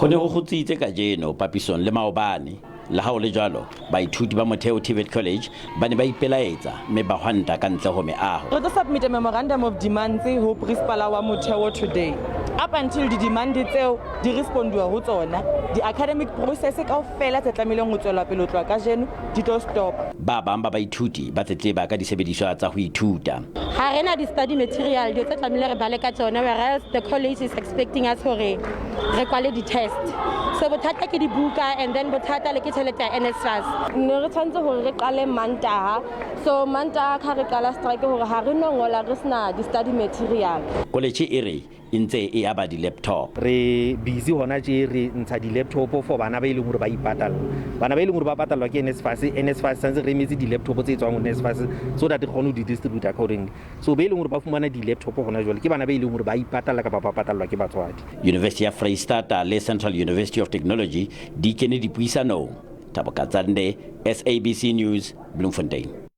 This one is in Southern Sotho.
Ho ne ho kgutsitse kajeno papisong le maobane. Le ha ho le jwalo, baithuti ba Motheo TVET College ba ne ba ipelaetsa mme ba hwanta ka ntle ho meaho. Re tlo submit a memorandum of demands ho principal wa Motheo today. Up until di-demand tseo di respondiwa ho tsona, di-academic process kaofela tse tlamehileng ho tswela pele ho tloha kajeno di tlo stop. Ba bang ba baithuti ba tletleba ka disebediswa tsa ho ithuta. Ha re na di-study material, dilo tse tlamehile re bale ka tsona, whereas the college is expecting us hore re kwale di-test. So bothata ke dibuka, and then bothata le ke tjhelete ya NSFAS. Ne re tshwanetse hore re qale Mantaha, so Mantaha ka re qala strike hore ha re no ngola re sena di-study material. College e re e ntse e aba di-laptop. Re busy hona tje, re ntsha di-laptop for bana ba e leng hore ba ipatalla, bana ba e leng hore ba patallwa ke NSFAS. NSFAS santse re emetse di-laptop tse tswang ho NSFAS so that re kgone ho di distribute accordingly. So be e leng hore ba fumana di-laptop hona jwale ke bana ba e leng hore ba ipatalla kapa ba patallwa ke batswadi. University ya Freistata le Central University of Technology di kene dipuisanong. Thabo Katsande, SABC News, Bloemfontein.